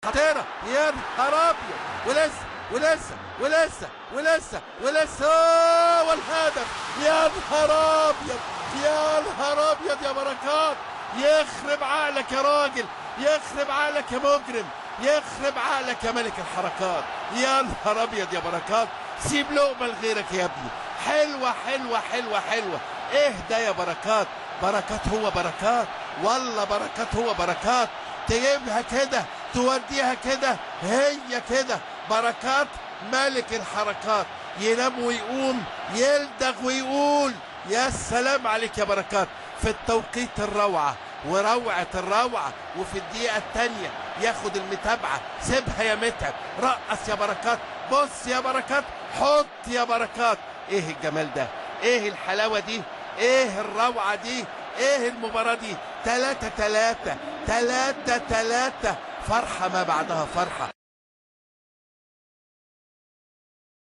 خطيرة، يا نهار ابيض، ولسه ولسه ولسه ولسه ولسه، والهدف، يا نهار ابيض، يا نهار ابيض يا بركات، يخرب عقلك يا راجل، يخرب عقلك يا مجرم، يخرب عقلك يا ملك الحركات، يا نهار ابيض يا بركات، سيب لقمة لغيرك يا ابني. حلوة حلوة حلوة حلوة، اهدى يا بركات، بركات هو بركات، والله بركات هو بركات، تجيبها كده توديها كده، هي كده بركات ملك الحركات، ينام ويقوم، يلدغ ويقول يا سلام عليك يا بركات، في التوقيت الروعة وروعة الروعة، وفي الدقيقة الثانية ياخد المتابعة، سيبها يا متعب، رقص يا بركات، بص يا بركات، حط يا بركات. ايه الجمال ده، ايه الحلاوة دي، ايه الروعة دي، ايه المباراة دي، 3-3 3-3، فرحة ما بعدها فرحة.